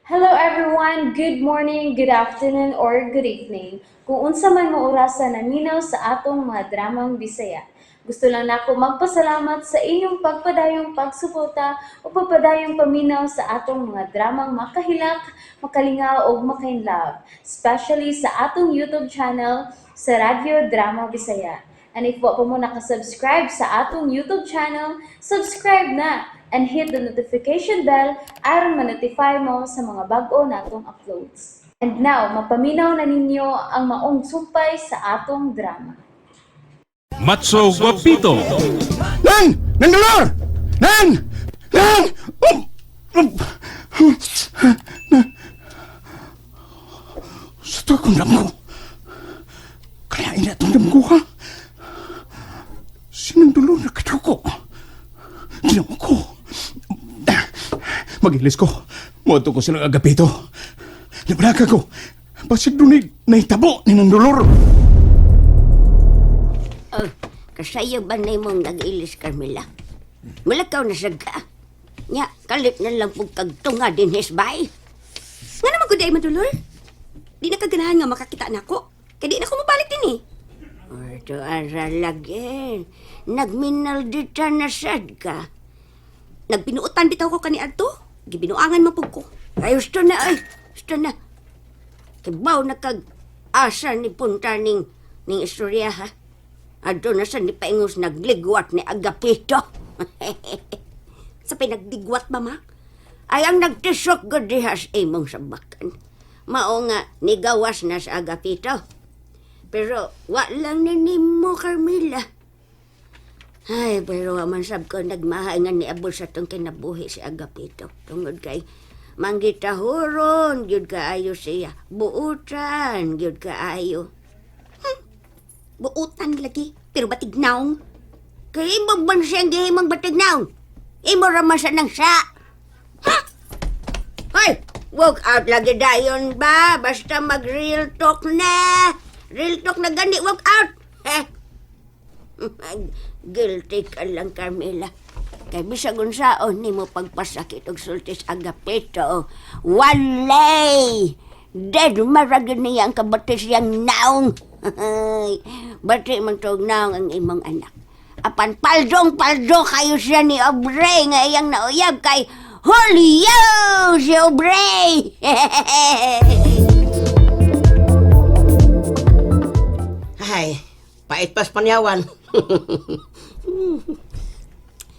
Hello everyone! Good morning, good afternoon, or good evening. Kung unsa man mo orasa naminaw sa atong mga dramang Bisaya. Gusto lang nako magpasalamat sa inyong pagpadayong pagsuporta o pagpadayong paminaw sa atong mga dramang makahilak, makalingaw ug makainlove, especially sa atong YouTube channel sa Radyo Drama Bisaya. And if wa pa mo nakasubscribe sa atong YouTube channel, subscribe na and hit the notification bell aron ma-notify mo sa mga bag-o natong uploads. And now, mapaminaw na ninyo ang maong sumpay sa atong drama. Matso Guapito. Nang! Nang Dolor! Nang! Nang! Sa to akong damgo. Kaya ina itong damgo, ha? Sinang Dolor nakatuko? Ginawa ko. Magilis ko. Moto ko silang Agapito. Nabalaka ko. Basig doon nahitabo ni Nang Dolor. Oh, kasayo ba na imong nag-ilis, Carmela? Malakaw na sad ka. Nya, kalit na lang pug kagtunga din bay. Nga naman gud ay madulol. Di na kaganahan nga makakita nako. Kay di na ko mobalik din eh. Orto ara lagi. Nagminal dita na sad ka. Nagbinuotan bitaw ko kani adto. Gibinuangan man pug ko. Ay, gusto na, ay. Gusto na. Kibaw na kag asa ni punta ning istorya, ha? Adto na sa ni paingos nagligwat ni Agapito. Sa pinagdigwat, mama. Ay, ang nagtisok gud diha sa imong sabakan. Mao nga, nigawas na sa Agapito. Pero, wa lang ni nimo, Carmela. Ay, pero wa man sab ko nagmahay nga niabot sa tong kinabuhi si Agapito. Tungod kay manggitahuron, gyud kaayo siya. Buutan, gyud kaayo. Buotan lagi, pero batignaong. Kay imong man siyang gihimong batignaw. Imo ra man sa nang sa. Ha? Hoy, walk out lagi dayon ba? Basta mag real talk na. Real talk na gani, walk out. Eh. Guilty ka lang, Carmela. Kay bisag unsaon nimo pagpasakit og sulti sa Agapito, walay! Dead marag niya ang kabatis yang naong. Bati man tog naong ang imong anak. Apan paldong paldo kayo siya ni Aubrey nga iyang nauyab kay Julio si Aubrey. Ay, pait pas panyawan.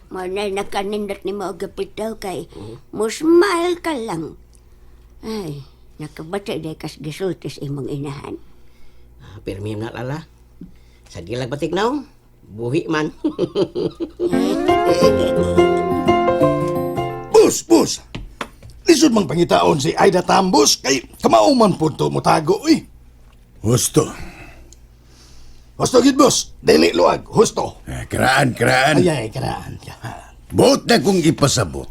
Mo na nakanindot ni mo Agapito kay mo smile ka lang. Ay, nakabati day kas gisulti sa imong inahan. Pirmi na lala. Sa dilag batik naw, buhi man. Bus, bus! Lisod mang pangitaon si Aida Tambus kay kamao man po to motago eh. Husto. Husto gid, boss. Dili luag, husto. Eh, Karaan, karaan. Ay, ay, karaan. Buot na kong ipasabot.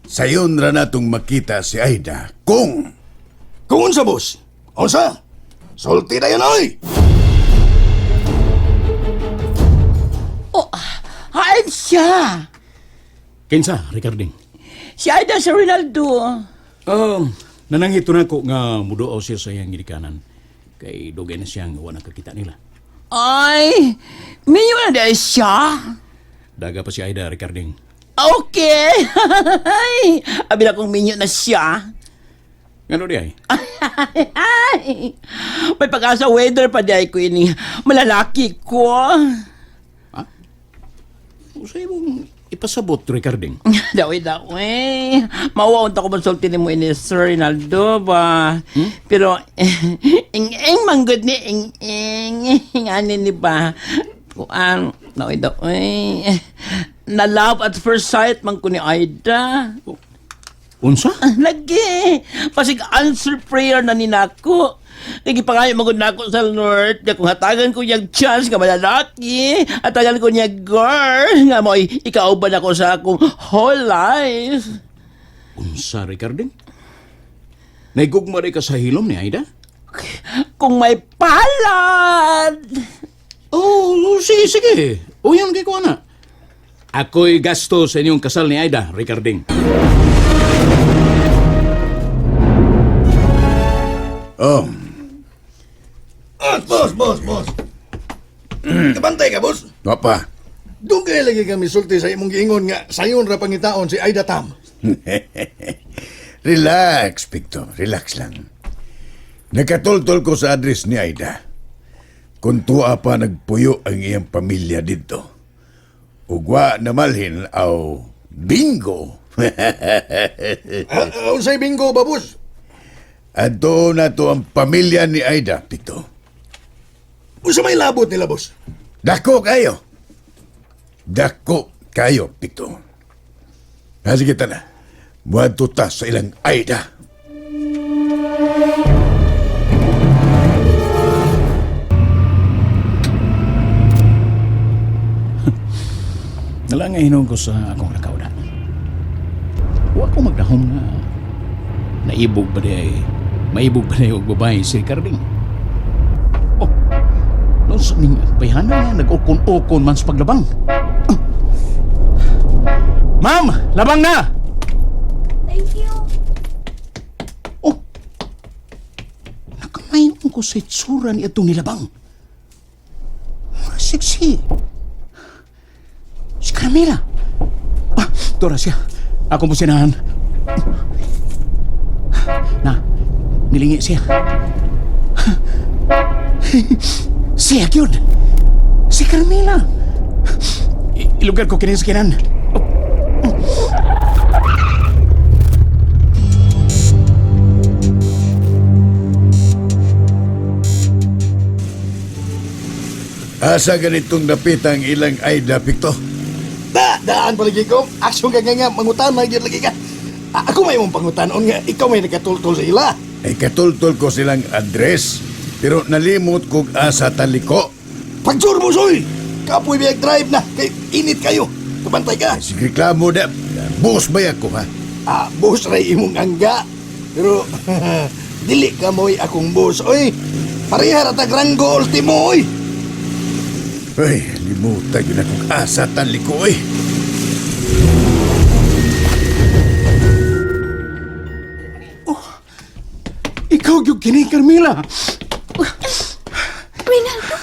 Sayon ra natong makita si Aida kung Kung unsa, boss? Unsa? Sulti na yun, oy! Oh, hain siya. Kinsa, Ricarding? Si Aida sa Rinaldo. Nananghito na ko nga muduaw siya sa iyang ginikanan. Kay dugay na siyang wa nakakita nila. Ay, minyo na dahil siya. Daga pa si Aida, Ricarding. Okay. Ay, abi na kong minyo na siya. Ngano di ay? Ay, may pag-asa weather pa di ay ko ini. Malalaki ko. Usay mong ipasabot, Ricarding. Dawi, dawi. Mawaon ta ko masulti ni mo ini, Sir Rinaldo ba? Pero, ing-ing manggod ni, ing-ing. Ing ani ni ba? Kuan, dawi, dawi. Na love at first sight man ko ni Aida. Unsa? Lagi. Pasig answer prayer na ni nako. Lagi pangayo magud nako sa Lord nga kung hatagan ko niyang chance nga malalaki, hatagan ko niya girl nga mo'y ikauban ako sa akong whole life. Unsa, Ricarding? Naigugma rin ka sa hilom ni Aida? Kung may palad. Oh, sige, sige. O yun kay kuana. Ako'y gasto sa inyong kasal ni Aida, Ricarding. Oh, Boss, boss, boss, boss. Kabantay ka, boss. wa pa. Dugay lagi kami sulti sa imong giingon nga sayon ra pangitaon si Aida Tam. Relax, Victor. Relax lang. Nakatultol ko sa address ni Aida. Kung tuwa pa nagpuyo ang iyang pamilya dito. Ugwa na malhin aw bingo. Ah, unsay bingo ba, boss? Adto na to ang pamilya ni Aida, Victor. Unsa may labot nila, boss? Dako kayo. Dako kayo, Victor. Ah, sige ta na. Muadto ta sa ilang Aida. Nalangay hinuon ko sa akong lakaw na. Wa ko magdahom nga naibog ba di ay maibog ba di og babae si Carding. Oh, noon sa ning bayhana nga nag-ukon-ukon man sa paglabang. Ah. Ma'am, labang na! Thank you. Oh, nakamayon ko sa itsura ni itong nilabang. Mura sexy. Si Carmela. Ah, Dora siya. Ako mo sinahan. Na, nilingi siya. Siya yun. Si Carmela. Ilugar ko kini sa kinan. Asa ganitong dapit ang ilang Aida, Victor? Da, daan palagi ko. Aksyon ka nga nga, mangutan man gyud lagi ka. Ah, ako may imong pangutanon nga ikaw may nakatultol sa ila. Ay katultol ko silang address, pero nalimot kog asa taliko. Pagsur mo, soy! Kapoy biyag drive na, kay init kayo. Kabantay ka. Ay, sige, reklamo na. Boss ba ko, ha? Ah, boss ray imong angga. Pero dili ka mo'y akong boss, oy. Pareha ra tag ranggo ultimo, oy. Ay, limutan yun akong asa taliko, eh. Ikaw gyud kini, Carmela. Reynaldo,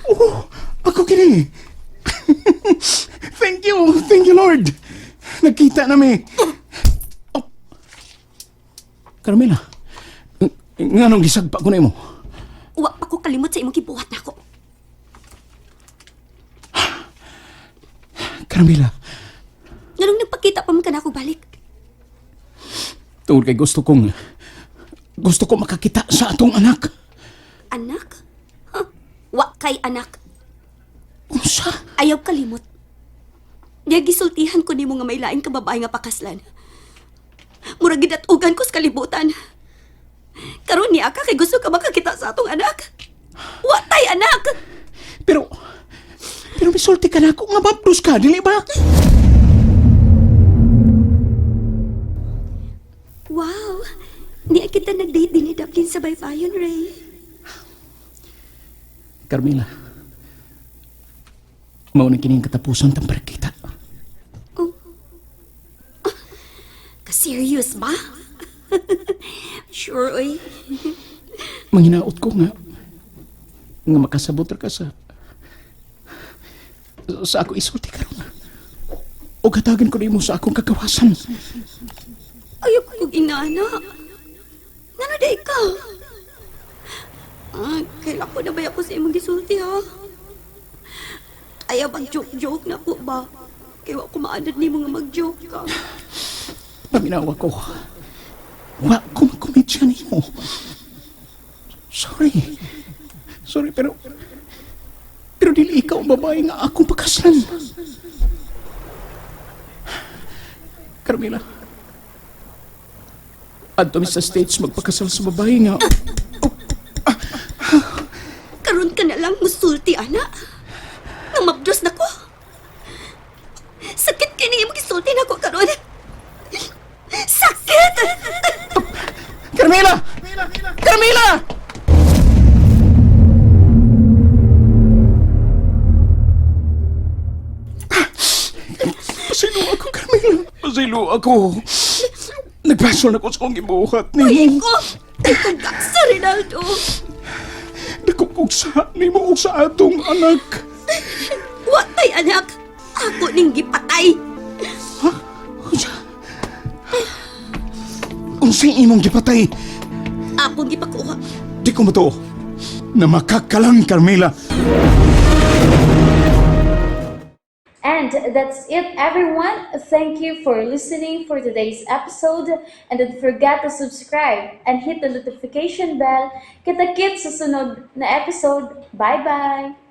Oh, ako kini. Thank you Lord. Nagkita nami. Oh. Carmela, nganong gisagpa ko na imo? wa pa ko kalimot sa imong gibuhat nako. Carmela, Nganong nagpakita pa man ka nako balik? Tungod kay gusto ko makakita sa atong anak. Anak? Huh? Wa kay anak. Unsa? Ayaw kalimot. Diya gisultihan ko nimo nga may lain ka babae nga pakaslan. Murag gidatugan ko sa kalibutan. Karon niya ka kay gusto ka makakita sa atong anak. Wa tay anak. pero pero misulti ka na ako nga mabdos ka, dili ba? Wow. Niya kita nag-date din ni Dublin sa Baybayon, Ray. Carmela, mao na kini ang katapusan tang pagkita. Oh. Ka-serious ba? Sure, oy. Manghinaot ko nga nga makasabot ra ka sa sa ako isulti karon. O katagan ko nimo sa akong kagawasan. Ayaw ko yung inana. Ngano di ka? Ah, kailan ko na ba ako sa imong gisulti, ha? Ayaw bang joke-joke na po ba? Kaya wa ko maanad nimo nga mag-joke ka. Paminawa ko. Wa ko magkomedya nimo. Sorry. Sorry, pero pero dili ikaw ang babae nga akong pagkaslan. Carmela, adto mi sa States magpakasal sa babae nga Karon ka na lang musulti, ana. Nang mabdos na ko. Sakit kini imong gisulti na ko karon. Sakit! Carmela! Carmela! Pasaylo ako, Carmela. Pasaylo ako. Nagpasol na ko sa akong gibuhat Ay, nimo. ko! Ay, kong gaksa, Rinaldo! Dako kog sa nimo og sa atong anak. Watay, anak! Ako ning gipatay! Unsa? Unsay imong gipatay? Akong gipakuha. Di ko matuo na makakalang, Carmela. And that's it, everyone. Thank you for listening for today's episode. And don't forget to subscribe and hit the notification bell. Kita-kits sa sunod na episode. Bye-bye!